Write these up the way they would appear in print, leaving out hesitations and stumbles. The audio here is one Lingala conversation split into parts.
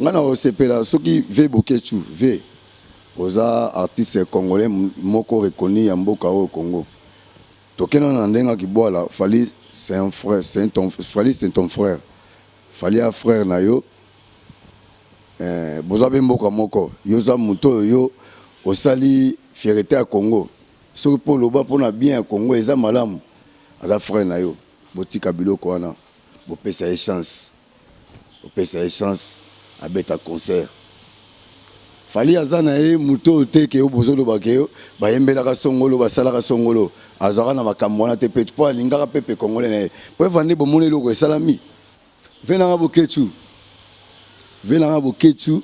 Nga na kosepela soki V Boketshu V oza artiste congolais moko reconnu ya mboka oyo Congo. Tokenda na ndenge ya kibwala Fally c'est un frère c'est ton Fally c'est ton frère Fally a frère na yo eh, boza pe mboka moko yo oza moto oyo yo osali fierté ya Congo soki po oloba pona bien ya Congo eza malamu aza frère na yo botika biloko wana bopesa ye chance. Opesa ye chance abeta concert. Fally aza na ye moto oyo te ke bozo loba ke bayembelaka songolo basalaka songolo azalaka na makambo wana te pe po alingaka pepe congolais na ye po evande bomoni eloko esalami ve nanga boketshu ve nanga boketshu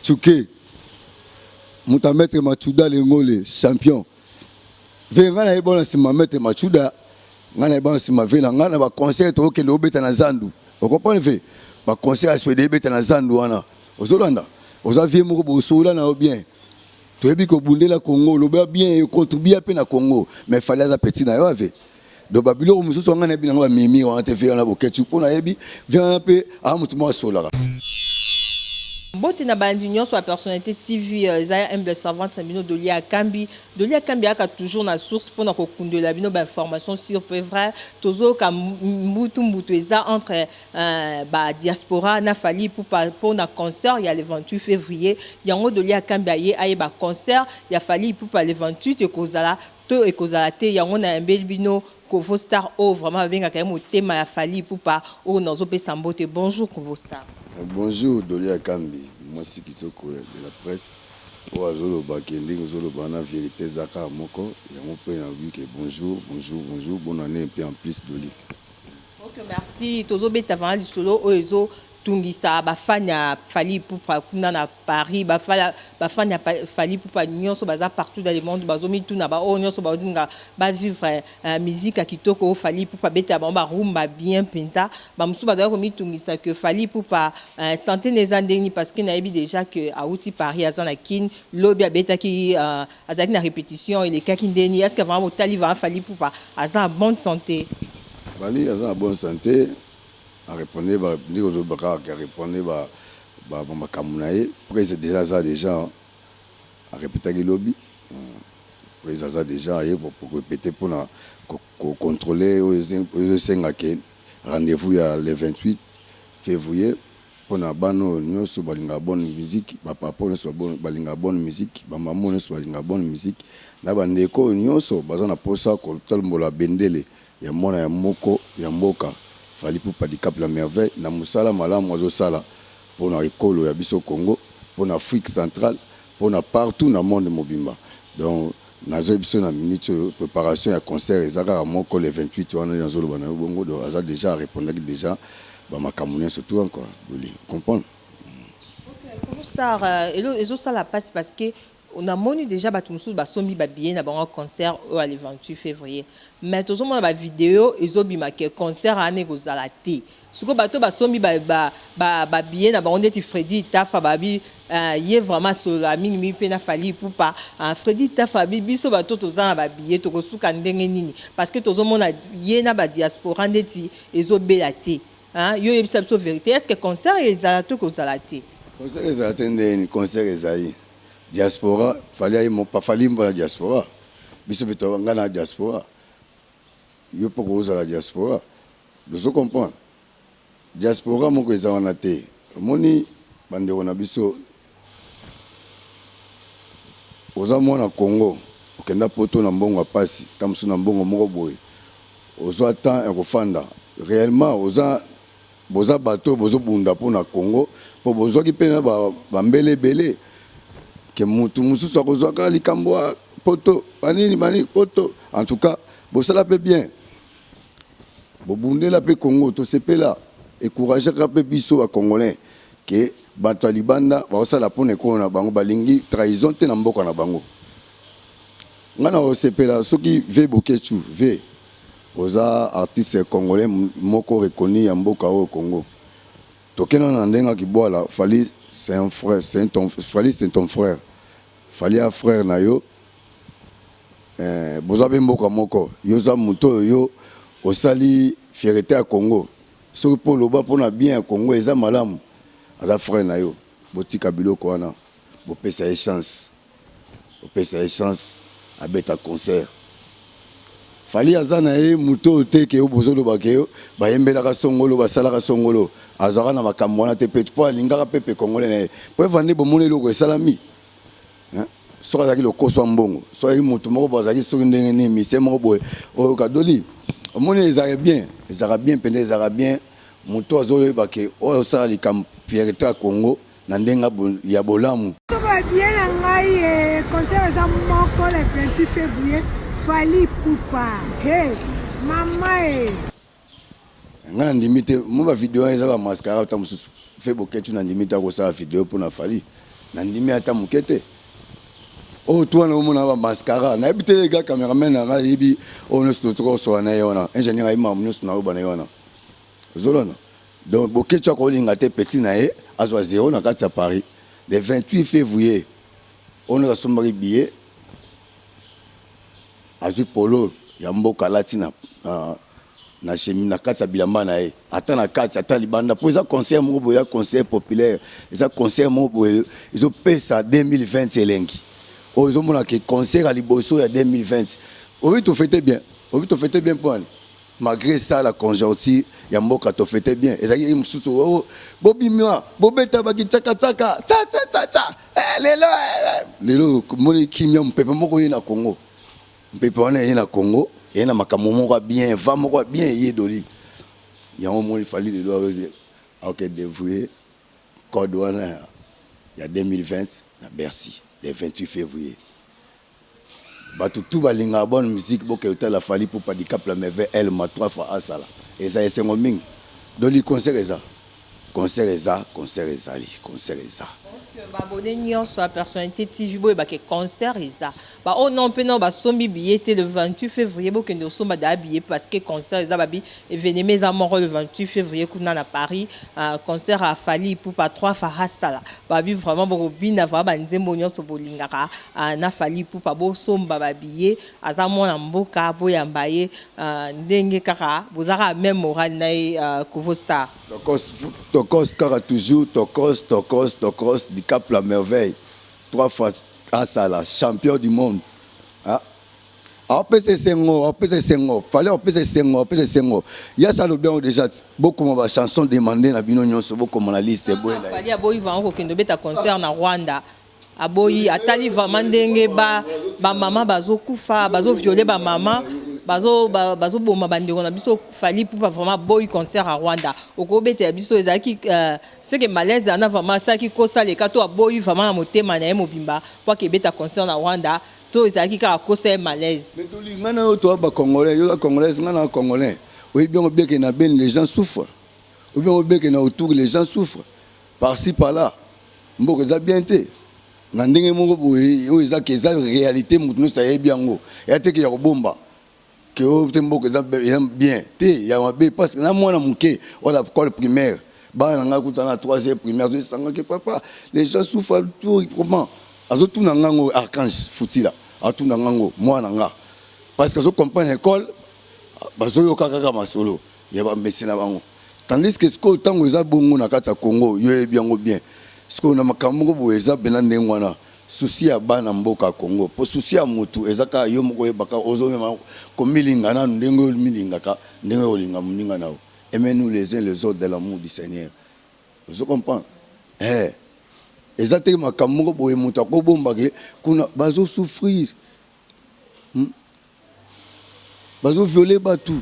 tsuke moto ya maître machuda lengole champion ve nga na ye bona nsima maître machuda nga na ye bona nsima ve na nga na baconcert tokokende obeta na zandu okomprendre ve baconcert ya swede ebeta na zandu wana ozolanda oza vie moko bosola na yo bien toyebi kobundela congo oloba bien econtribua mpe na congo mais fali aza petit na yo ave donc babiloko mosusu anga nayebi nango bamimi wana te vie wana boketshu mpo nayebi vie wana mpe aa motu moko asolaka. Mbote na balandi nyonso ya Personnalite TV, eza ya humble servante na bino Dolly Akambi. Dolly Akambi ayaka toujours na source pona kokundwela bino ba informations sur pe vrai. Tozoyoka mbutu mbutu eza entre ba diaspora na Fally Ipupa pona concert ya le 28 fevrier. Yango Dolly Akambi aye ayeba concert ya Fally Ipupa le 28 ekozala to ekozala te. Yango nayambeli bino Kovo Star oyo vraiment babengaka ye motema ya Fally Ipupa oyo nazo pesa mbote. Bonjour Kovo Star. Bonjour Dolly Akambi mwasi kitoko de la presse oyo azoloba ke ndenge ozoloba wana verite eza kaka moko yango pe nalobi ke bonjour bonjour bonjour bonne annee pe en plus Dolly. Ok merci tozo beta vraiment lisolo oyo ezo tungisa ba fan ya Fally Ipupa kuna na Paris ba fan ya Fally Ipupa nionso baza partout dans le monde bazo mituna ba oyo nionso bazo linga ba vivre musique ya kitoko oyo Fally Ipupa abetela bango ba rumba bien penza ba mosusu bazali komitungisa que Fally Ipupa sante ne eza ndenge nini parce que nayebi dejà que awuti Paris aza na Kin lobi abetaki azalaki na repetition elekaki ndenge nini est ce que vraiment botali vraiment Fally Ipupa aza na bonne sante? Fally aza na bonne sante a repondre ba ndenge ozo loba kaka ke a repondre ba ba makambu na ye prese dejà aza dejà a repetaki lobi prese aza dejà aye ko repete pona ko controler oyo ezo senga ke rendez vous ya le 28 fevrier pona bana oyo nioso balingaka bonne musique ba papa oyo nioso balingaka bonne musique ba maman oyo nioso balingaka bonne musique na ba ndeko oyo nioso baza na posa kotambola bendele ya mwana ya moko ya mboka Fally Ipupa Dicap la merveille na musala malamu azo sala pona ekolo ya biso Congo pona Afrique centrale pona partout na monde mobimba donc nazo yebisa yo na minute oyo preparation ya concert eza kaka moko le 28 wana nde nazo loba nayo bongo donc aza dejà a repondaki dejà ba makambu nionso tout wana quoi Dolly o comprendre. Ok Congo star ezo sala pasi parce que Na moni dejà batu mosusu ba sombi ba billets na bango ya concert oyo ya le 28 fevrier mais tozo mona ba video ezo bima que concert wana eko zala te sikoyo batu oyo ba sombi ba ba billets na bango ndeti Freddy Itafa ba bi ye vraiment asololaka mingi mingi pe na Fally Ipupa Freddy Itafa abi biso batu oyo toza na ba billets toko suka ndenge nini parce que tozo mona ye na ba diaspora ndeti ezo bela te yo yebisa biso verite est ce que concert ezala to eko zala te? Concert ezala te ndenge nini concert ezali Diaspora fally aye mo fally mpo na diaspora biso pe to nga na diaspora yo pe okozala diaspora ozo comprendre diaspora moko eza wana te omoni ba ndeko na biso oza mwana Congo okenda poto na mbongo ya pasi ta mosusu na mbongo moko boye ozwa temps ya kofanda reellement oza Boza bato oyo bozo bunda pona Congo po bozwaki pe na ba mbele ebele ke mutu mususu akozwa kaka likambo ya poto ba nini ba nini poto en tout cas bosala pe bien bobundela pe Congo tosepela ecourageaka pe biso ba congolais ke bato ya libanda bazosala pona ekolo na bango balingi trahison te na mboka na bango nga nakosepela soki ve boketshu ve Oza artiste congolais moko reconnu ya mboka oyo Congo. Tokenda na ndenge ya kibwala Fally c'est un frère c'est ton Fally c'est ton frère. Fally a frère na yo eh, boza pe mboka moko. Yo oza moto oyo yo osali fierté ya Congo. Soki po oloba pona bien ya Congo eza malamu. Aza frère na yo. Botika biloko wana. Bopesa ye chance. Bopesa ye chance abeta concert. Fally aza na ye moto oyo te ke bozoloba ke bayembelaka songolo, basalaka songolo. Azwaka na makambo wana te pe po alingaka pepe congolais na ye. Po evande bomoni eloko esalami. Soki azalaki lokoso ya mbongo, soki azalaki moto moko boye, azalaki soki ndenge nini, musicien moko boye, oyoka Dolly. Omoni ezalaka bien, ezalaka bien mpenza, ezalaka bien. Moto azoyeba ke oyo azosala likambo fierté ya Congo na ndenge ya bolamu. Soko ya billet na ngai eh, concert eza moko le 28 février Fally Ipupa he mama e. Nga na ndimi te mo ba video eza ba mascara ata mosusu fe boketshu na ndimi te akosala video pona Fally na ndimi ata moke te oyo tu wana omona ba mascara nayebi te ga cameraman na nga ayebi oyo nyonso tokosola na ye wana ingénieur ayebi makambo nyonso nayoba na ye wana ozolona donc boketshu akolinga te petit na ye azwa zero na kati ya Paris le 28 février oyo nyonso asombaki billet Azwi polo ya mboka alati na na chemise na kati ya bilamba na ye ata na kati ata libanda po eza concert moko boye ya concert populaire eza concert moko boye ezopesa 2020 elengi oyo ozomona ke concert ya liboso ya 2020 oyebi tofete bien oyebi tofete bien mpo ani malgré ça la conjoncture ya mboka tofete bien ezalaki mosusu oh, bobima bobeta bakitsakatsaka tsa tsa tsa tsa eh, lelo eh, lelo moni kimia mopepe moko ye na Congo mpepe wana eye na Congo eye na makambo moko ya bien va moko ya bien eye doli yango moni Fally lelo aoke devouer code wana ya 2020 na Bercy le 28 février bato tout balingaka bonne musique boke otala Fally Ipupa Dicap la merveille Elma trois fois asala eza esengo mingi doli concert eza Concert eza, concert ezali, concert eza. Donc ba abonnes nionso ya personnalite TV boyeba ke concert eza. Ba oyo nao pe nao basombi billet te le 28 fevrier bokende kosomba dejà billet parce que concert eza babi evenement eza moko le 28 fevrier kuna na Paris concert ya Fally Ipupa 3 Farah Sala babi vraiment bokobina vraiment ba nzembo nionso bolingaka na Fally Ipupa bosomba ba billet aza mwana mboka boyamba ye ndenge kaka boza kaka meme morale na ye Kovo Star. Tokos tokos kaka toujours tokos tokos tokos dicap la merveille trois fois asala champion du monde ah aopesa esengo aopesa esengo fallait aopesa esengo aopesa esengo ya sa alobi yango déjà bokoma ba chanson demande na bino nyonso bokoma na liste boye na Fally aboyi vraiment kokende obeta concert na Rwanda Aboyi atali vraiment ndenge ba ba mama bazo kufa bazo violer ba mama bazo bazo boma ba ndeko na biso Fally Ipupa vraiment aboyi concert ya Rwanda okobetela biso ezalaki euh, ce que malaise ana vraiment asalaki kosa leka to aboyi vraiment na motema na ye mobimba po akebeta concert na Rwanda to ezalaki kaka kosa ye malaise. Mais toli nga na yo toa ba congolais yo oza congolaise nga na congolais oyebi yango bien que na Beni les gens souffrent oyebi yango bien que na autour les gens souffrent par ci par là Mboka eza bien te na ndenge moko boye oyo eza ke eza realite mutu nionso ayebi yango eya te ke ya kobomba ke oyo te mboka eza bien te ya mabe parce que na mwana muke oyo na école primaire bana na ngai kuta na troisième primaire azoyesanga ke papa les gens souffrent tout comment azotuna nga ngo archange futila atuna nga ngo mwana nga parce que azo comprendre école bazoyoka kaka masolo ya ba messi na bango tandis que sikoyo ntango eza bongo na kati ya Congo yo oyebi yango bien sikoyo na makambo moko boye eza mpena ndenge wana souci ya bana mboka Congo po souci ya mutu eza kaka yo moko oyebaka ozomema komilinga nanu ndenge omilingaka ndenge olinga moninga na yo aimez nous les uns les autres de l'amour du Seigneur ozo comprendre eh eza te makambo moko boye moto akobomba ke kuna bazo souffrir Bazo violer batu.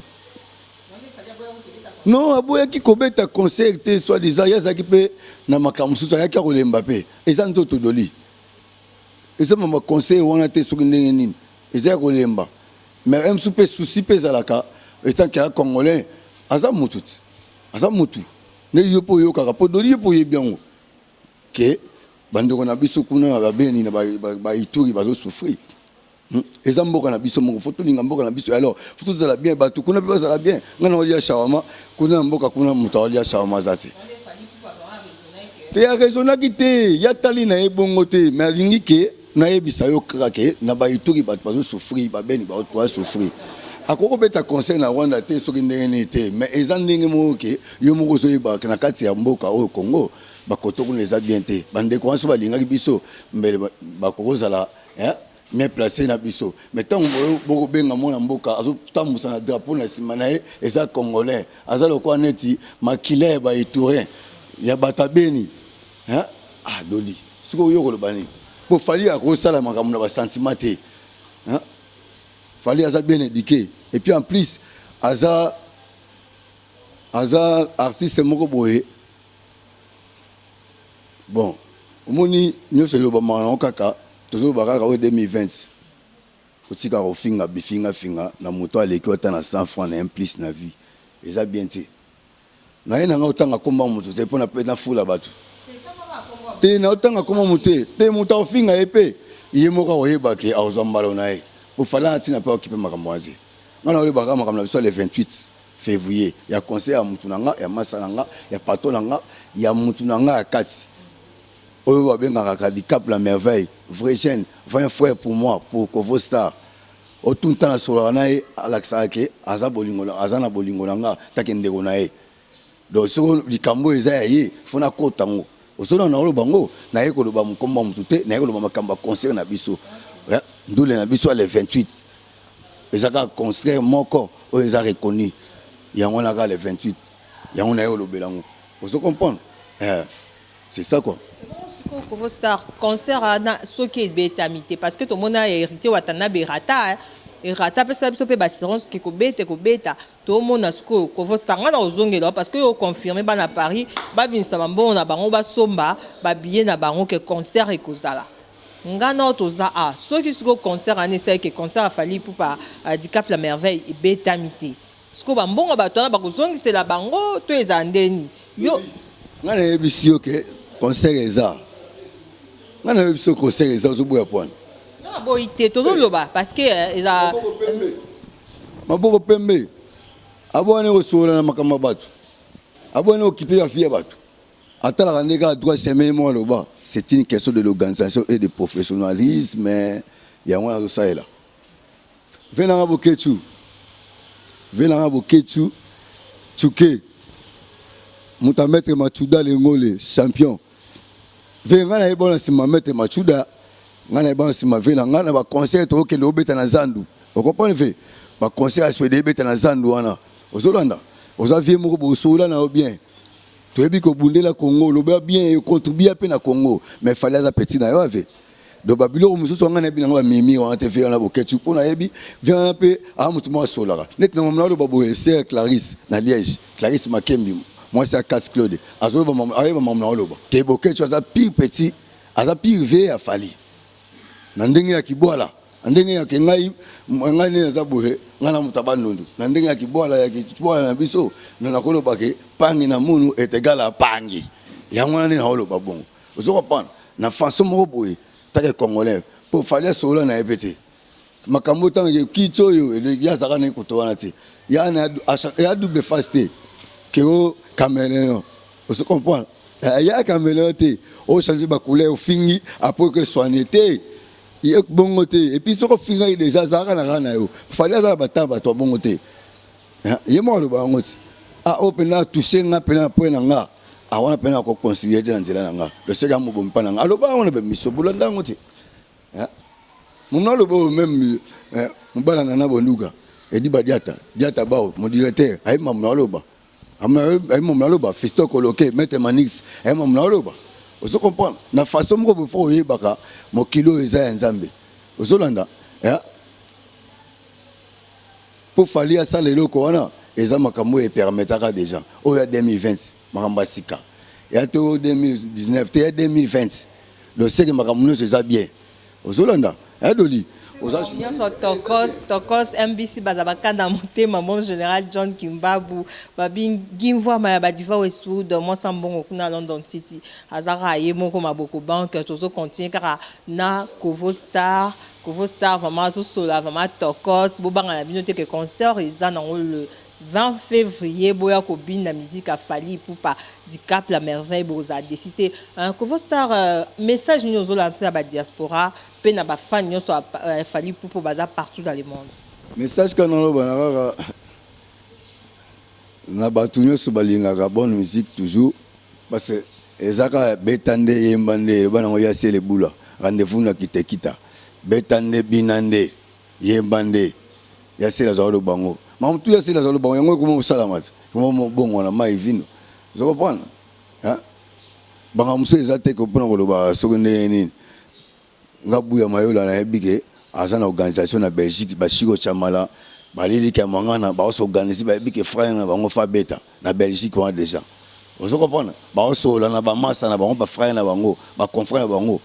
Non, aboyaki kobeta concert te soit disant ye azalaki mpe na makambo mosusu ayaki akolemba mpe eza nzoto doli eza mama conseil wana te soki ndenge nini eza ya kolemba mais un mosusu mpe souci mpe ezalaka etant que congolais aza mutu ti aza mutu nde yo mpe oyokaka mpo doli yo mpe oyebi yango ke bandeko na biso kuna na babeni na baituri bazo souffrir Eza mboka na biso moko faut tolinga mboka na biso alors faut tozala bien batu kuna pe bazala bien nga na olia shawarma kuna na mboka kuna moto aolia shawarma aza te te araisonnaki te ya tali na ye bongo te mais alingi ke nayebisa yo kaka ke na baituri bato bazo souffrir babeni bato bazo souffrir akoki kobeta concert na Rwanda te soki ndenge nini te mais eza ndenge moko ke yo moko ozoyebaka na kati ya mboka oyo Congo. Bakoto kuna eza bien te. Bandeko wana so balingaki biso mbele bakokozala mieux placé na biso. Mais ntango bokobenga mwana mboka azotambusa na drapeau na nsima na ye, eza congolais, aza lokola neti makila ya baituriens, ya bato abeni. Ah, Doli, sikoyo oyo koloba nini? Po Fally akosala makambo na basentiment te. Fally aza bien éduqué et puis en plus aza artiste moko boye. Bon, omoni, nyonso elobamaka nango kaka, tozoloba kaka oyo 2020. Kotika kofinga bifingafinga na moto aleki ata na 100 franc na un plus na vie, eza bien te. Na ye nanga otanga komba moto te, mpona mpe nafula bato te. Na otanga komba moto te te, moto akofinga ye mpe ye moko akoyeba ke akozwa mbalo na ye. Ofala na ntina mpe aokipe makambo wana te. Nga na oyebaka makambo na biso le 28 février ya conseil ya mutu na nga, ya masa na nga, ya pato na nga, ya mutu na nga ya kati oyo babengaka Dicap la Merveille, vrai jeune, vrai frère pour moi, pour Kovo Star. Otunta na solaka na ye, alakisaka ke aza bolingo, aza na bolingo na nga take ndeko na ye. Donc soki likambo oyo eza ya ye, fo nakota yango. Osona na oloba ngo, naye koloba mokombo ya motu te, naye koloba makambo ya concert na biso, ndule na biso ya le 28. Eza kaka concert moko oyo eza reconnu, yango wana kaka le 28, yango naye kolobela yango. Ozo comprendre? C'est ça quoi. Sikoyo Kovo Star, concert wana soki ebetami te, parce que tomona Héritier Watanabe erata, erata, apesa biso mpe baassurance ke kobeta ekobeta. Tomona sikoyo Kovo Star, nga na kozongela parce que oyo confirme, bana Paris babimisa bambongo na bango, basomba babillet na bango ke concert ekozala. Nga na oyo toza a soki sikoyo concert wana esali ke concert ya Fally Ipupa Dicap la Merveille ebetami te, sikoyo bambongo bato wana bakozongisela bango to ezala ndeni yo? Ngai nayebisi yo ke concert eza. Ngai nayebisi yo concert eza, ozoboya pwana. Nga boyi te, tozoloba parce que eza maboko pembe. Abwani kosolola na makambo ya bato, abwani okipe ya fi ya bato, atalaka nde kaka droit chemin. Moko aloba c'est une question de l'organisation et de professionnalisme, yango wana azosalela. Ve nanga Boketu, ve nanga Boketu Tuke, moto maître Machuda Lengole champion. Ve ngai nayeba na nsima maître Machuda, ngai nayeba na nsima ve na ngai na baconcert tokokende obeta na zandu. Okomprendre ve, baconcert ya Swede ebeta na zandu wana. Ozolanda, oza vie moko bosola na yo bien, toyebi kobundela Congo, oloba bien, econtribua mpe na Congo. Mais Fally aza petit na yo ave. Donc babiloko mosusu wanga nayebi nango, bamimi wana te. Ve wana Boketu, mpo nayebi ve wana mpe aa motu moko asolaka neti na mamona. Aloba boye, sœur Clarisse na Liège, Clarisse Makembi, mwasi ya Cas Claude, ayeba mamona. Oloba ke Boketu aza pire petit, aza pire vie ya Fally na ndenge ya kibwala, na ndenge ya ke ngai nde naza boye, ngai na moto abandundu na ndenge ya kibwala, ya kibwala na biso. Na nakoloba ke pangi na munu est égal à pangi, yango wana nde naoloba bongo. Ozo comprendre na façon moko boye take congolais, mpo Fally asolola na ye mpe te makambo ntango kiti oyo ye azalaka na ye koto wana te, ya double face te, ke o caméléon. Ozo comprendre? Ya caméléon te, ochange bacouleur, ofingi, après ke soigne te ye bongo te. Et puis soki ofingaki déjà, azalaka na kaka na yo. Fally aza na batanga bato ya bongo te. Ye moko aloba yango ti ah, oyo mpena atouche nga mpena na point na nga awana, mpena akoconsidere te na nzela na nga, loseki ya mobomi mpa na nga. Aloba yango na bamiso, bolanda yango te. Mono aloba oyo même mobala na bonduka edi badiata diata bao, mon directeur ayebi mamu na aloba, ayebi mamu na aloba. Fiston Koloke, maître Manix ayebi mamu na aloba. Ozo comprendre na façon moko boye, fo oyebaka mokili oyo eza ya Nzambe. Ozolanda, mpo Fally asala eloko wana, eza makambo oyo epermetaka déjà oyo ya 2020, makambo ya sika ya to 2019 te, ya 2020. Donc seke makambo nyonso eza bien. Ozolanda Adoli? Oza nyonso tokos tokos. MBC baza bakanda motema. Bon, général John Kimbabu babingi mvwama ya badiva Westwood, mwasa mbongo kuna London City, azaka ye moko maboko banke. Tozocontinue kaka na Kovo Star. Kovo Star vraiment azosola vraiment tokos. Bobanga na bino te ke concert eza nango le 20 février. Boya kobina musique ya Fally Ipupa Dicap la Merveille, bozala déçus te. Kovo Star, message nini ozolancer na badiaspora mpe na bafan nyonso ya Fally Ipupa baza partout dans le monde? Message kaka naloba na kaka na bato nyonso balingaka bonne musique toujours, parce que Eza kaka beta nde yemba nde eloba nango ya sele bula rendez-vous na kitekita beta nde bina nde yemba nde ya sele azwa loba ngo makambo tout ya sele azwa loba ngo yango ekoma kosalama te ekoma mobongwana mayi vino ozo comprendre hein makambo mosusu eza te mpona koloba soki ndenge nini Nga Buya Mayola nayebi ke aza na organisation na Belgique ba Shiko Tshamala ba Lili Kiamwangana bao s'organiser bayebi ke frère na bango faut abeta na Belgique wana dejà ozo comprendre bao solola na ba masta na bango ba frère na bango ba confrère na bango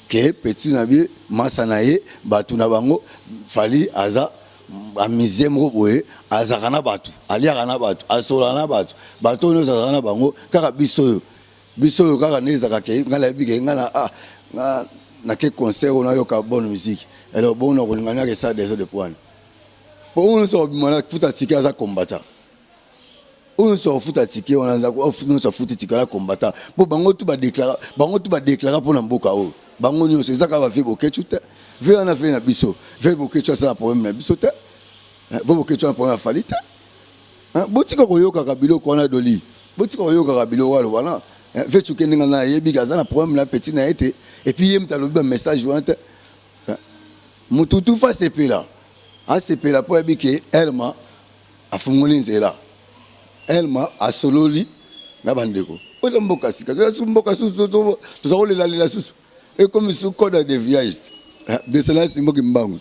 ke petit na bie masta na ye batu na bango Fally aza amusien moko boye azalaka na batu aliaka na batu asololaka na batu batu oyo nionso azalaka na bango kaka biso oyo Biso oyo kaka nde ezalaka ke nga nayebi ke nga na ah nga nake concert oyo nayoka bonne musique alors bongo na kolinga nayaka esala desordre po wana po oyo nyonso akobima na futa ticket aza combattant oyo nyonso akofuta ticket wana nyonso afuti ticket aza combattant po bango tu badeklara bango tu badeklara mpo na mboka oyo bango nyonso eza kaka bavie boketshu te vie wana vie na biso vie boketshu asala problème na biso te vie boketshu ana problème afali te Botika koyokaka biloko wana doli botika koyokaka biloko wana wana ve tshuke ndenge na yebi aza na problème na petit na ye te et puis ye moto alobi ba message wana te mutu tu fa sepela asepela mpo ayebi ke elma afungoli nzela elma asololi na bandeko oyo mboka sika mboka susu toza kolelalela susu Ekomi su code ya deviage de cela simbo kimbangu.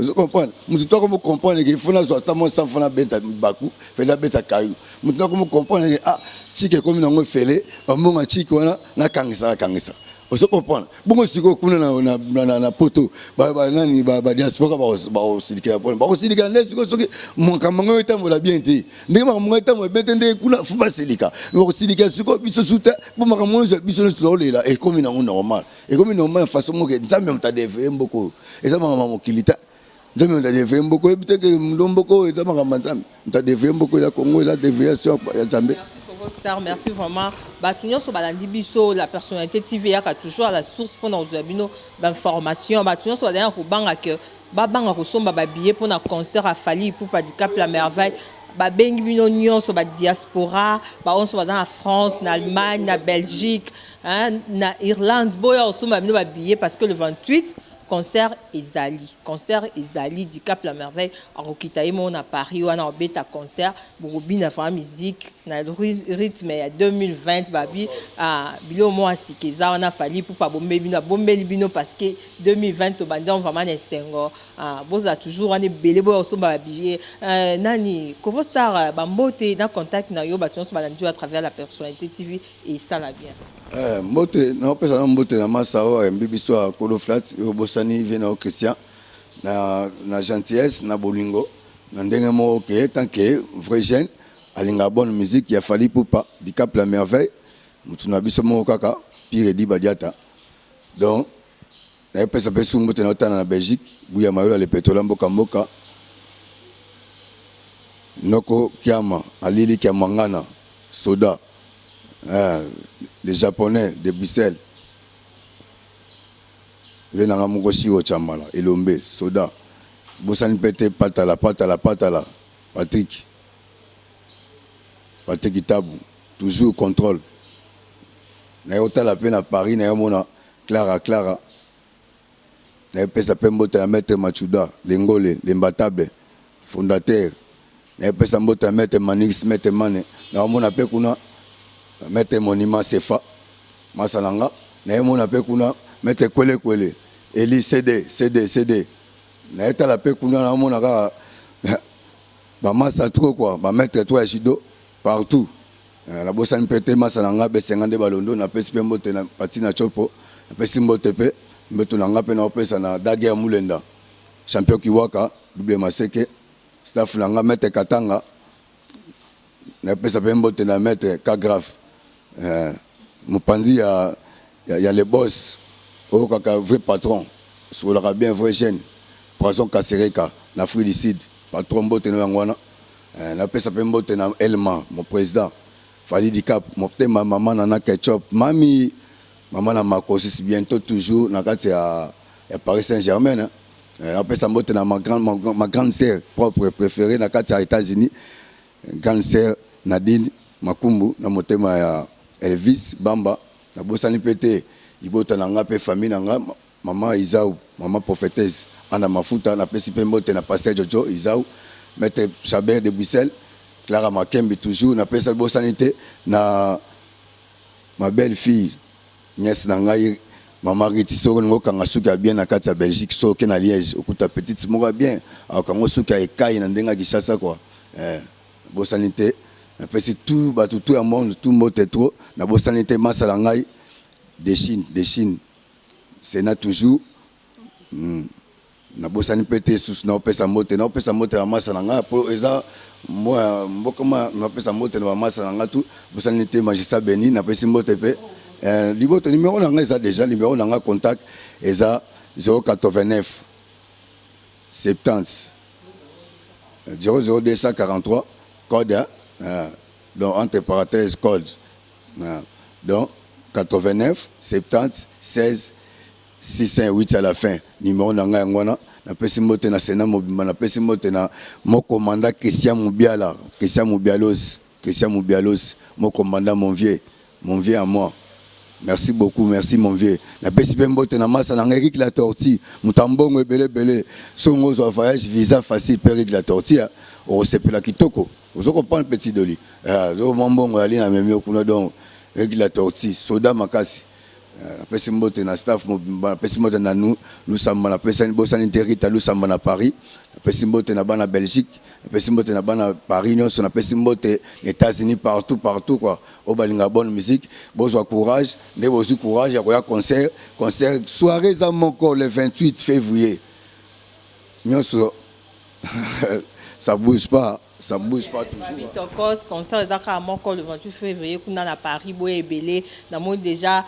Ozo comprendre? Mutu to akomo comprendre que faut nazwa ata mwa 100 francs nabeta baku, fele abeta caillou. Mutu to akomo comprendre que ah chike ekomi nango efele, ba mbongo ya chike wana nakangisa nakangisa. Ozo comprendre? Bongo sikoyo kuna na, na, na, na, na poto ba, ba nani ba, ba diaspora bakosilikela pona bakosilikela nde sikoyo soki makambo yango etambola bien te ndenge makambo yango etambola bien te nde kuna fo basilika bakosilikela sikoyo biso su te mpo makambo nyonso biso nyonso tozolela ekomi nango normal ekomi normal na façon moko nzambe moto adeveye mboka oyo eza makambo ya mokili te nzambe moto adeveye mboka oyebi te ke mboka oyo eza makambo ya nzambe moto adeveye mboka eza congo eza deviation ya nzambe. Congo Star, merci vraiment. Bato nyonso balandi biso, la personnalité TV yaka toujours à la source pona kozwa bino ba information. Bato nyonso bazali na kobanga que babanga kosomba ba billets pona concert ya Fally Ipupa Dicap la Merveille. Babengi bino nyonso ba diaspora, ba oyo nyonso baza na France, na Allemagne, na Belgique, hein, na Irlande, boya kosomba bino ba billets parce que le 28 Concert ezali concert ezali Dicap la merveille akokita ye moko na Paris wana akobeta concert bokobina vraiment musique na rythme ya 2020 babi ah, biloko moko ya sika eza wana Fally Ipupa abombeli bino abombeli bino parce que 2020 tobandi yango vraiment na esengo ah, bozala toujours wana ebele boya kosomba ba billets euh, nani Kovo Star ba mbote na contact na yo bato nyonso balandi yo à travers la personnalité TV esala bien. Eh, mbote naopesa na mbote na masa oyo ayambi biso ya kolo flat oyo obosani vie na yo Christian na, na gentillesse na bolingo na ndenge moko ke tant que vrai jeune alingaka bonne musique ya Fally Ipupa Dicap la merveille mutu na biso moko kaka pire Eddy Badiata donc nayopesa mpe su mbote na otana na Belgique Buya Mayola le Petrola mboka mboka noko Kiama alili Kiamwangana soda Eh, le japonais de Bruxelles. Ve nanga moko Shiro Chambala, Elombe, Soda. Bosani pe te Patala, Patala, Patala, Patrick. Patrick Tabu, toujours contrôle. Naye otala pe na Paris, naye omona Clara, Clara. Naye pesa pe mbote na Maître Machuda, Lengole, l'imbattable, fondateur. Naye pesa mbote na Maître Manix, Maître Mane. Na omona pe kuna Maître Monument Sefa, masa na nga. Naye mona pe kuna Maître Kwele Kwele, Eli CD, CD, CD. Naye tala pe kuna na omona kaka ba masa trop quoi, ba maître trop ya judo partout. Nabosani mpe te masa na nga Besenga nde Balondo, napesi mpe mbote na Patina Tshopo, napesi mbote mpe mbeto na nga mpe naopesa na Daguerre Mulenda, champion Kiwaka, double Maseke, staff na nga Maitre Katanga, napesa mpe mbote na Maitre Kagraf, eh, mopanzi ya, ya, ya le boss oyo kaka vrai patron, sololaka bien vrai jeune, Poison Kasereka na Afrique du Sud, patron mbote no yango wana. Eh, napesa pe mbote na Elma, mon president. Fally Dicap, motema mama nana ketchup, mami mama na makosis bientot toujours na kati ya, ya Paris Saint-Germain. Hein. Eh, napesa mbote na ma grande, ma, ma grande sœur propre préférée na kati ya États-Unis, grande sœur Nadine Makumbu na motema ya Elvis Bamba. Nabosani mpe te libota na nga mpe famille na nga, mama Izau, mama prophetesse Anna Mafuta, napesi mpe mbote na pasteur Jojo Izau, maitre Chabert de Bruxelles, Clara Makembi toujours, napesi nabosani te na ma belle fille nièce na ngai mama Riti, soki olingi okanga suki ya bien na kati ya Belgique, soki oke na Liège okuta petite moko ya bien akokanga suki ya ekai na ndenge ya Kinshasa quoi. Eh, bosani te napesi tout bato tout ya monde tout mbote trop. Nabosani te masala ngai de Chine, de Chine Sénat toujours. Nabosani mpe te susu naopesa mbote, naopesa mbote na masa na ngai po eza mboka ma napesa mbote na bamasa na ngai tu. Bosani te magistrat Beni, napesi mbote mpe liboto. Numéro na ngai eza déjà, numéro na ngai contact eza 089 70 00243 code, hein, donc entre parenthèses code, donc 89 70 16 608 à la fin, numéro na ngai yango wana. Napesi mbote na Sénat mobimba, napesi mbote na mon commandant Christian Mubiala, Christian Mubialos, Christian Mubialos, mon commandant, mon vieux, mon vieux à moi, merci beaucoup, merci mon vieux. Napesi mpe mbote na masa na ngai Eric La Tortue, moto ya mbongo ebele ebele. Songo ozwa voyage visa facile mpe Eric La Tortue okosepela kitoko, ozo comprendre petit Doli, mwa mbongo yali na memi okuna. Donc Eric La Tortue, soda makasi. Napesi mbote na staff mobimba, napesi mbote na nu Lusamba, napesani bosani te Rita Lusamba na Paris, napesi mbote na bana Belgique, napesi mbote na bana Paris nyonso, napesi mbote na États-Unis, partout partout quoi. Oyo balingaka bonne musique, bozwa courage nde bozwi courage ya koya concert. Concert soirée eza moko le 28 février nyonso, ça bouge pas, ça bouge pas toujours. Babi Tokos, concert eza kaka moko le 28 février kuna na Paris. Boye ebele namoni déjà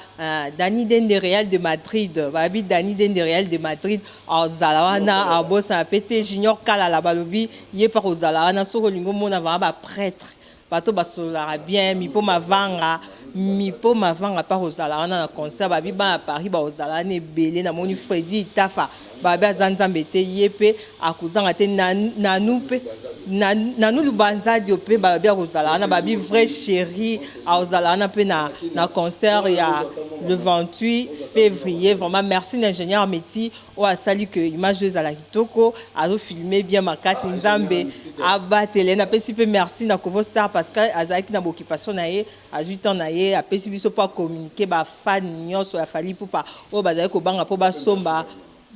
Dani Dende Real de Madrid, babi Dani Dende Real de Madrid azala wana, abosana pe te Junior Kalala, balobi ye mpa kozala wana. Soki olingi omona vraiment baprêtre, bato basololaka bien, mipo mavanga, mipo mavanga mpa kozala wana na concert. Babi bana Paris bakozala wana ebele. Namoni Fredi Itafa, babi aza nzambe te, ye mpe akozanga te. Nanu mpe nanu Lubanzadio mpe balobi akozala wana, babi vrai chéri akozala wana mpe na concert ya le 28 février. Vraiment merci na ingénieur Meti oyo asali ke image oyo ezala kitoko, azofilme bien makasi, Nzambe abatele. Napesi mpe merci na Kovo Star parce que azalaki na baoccupation na ye, azwi temps na ye, apesi biso mpo acommuniquer bafan nyonso ya Fally Ipupa oyo bazali kobanga mpo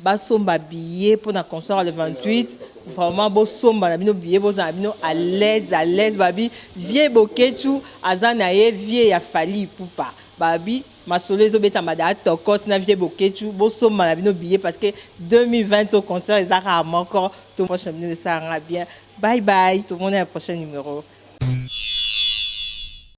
basomba billet mpona concert le 28. Vraiment bosomba na bino billet, bozala na bino à l'aise, à l'aise. Babi vieux Bokechu aza na ye vieux ya Fally Ipupa, babi masolo ezobetama da tokos na vieux Bokechu. Bosomba na bino billet parce que 2020 au concert eza kaka moko. To prochain bino esalanga bien. Bye bye, tomona ya prochain numéro.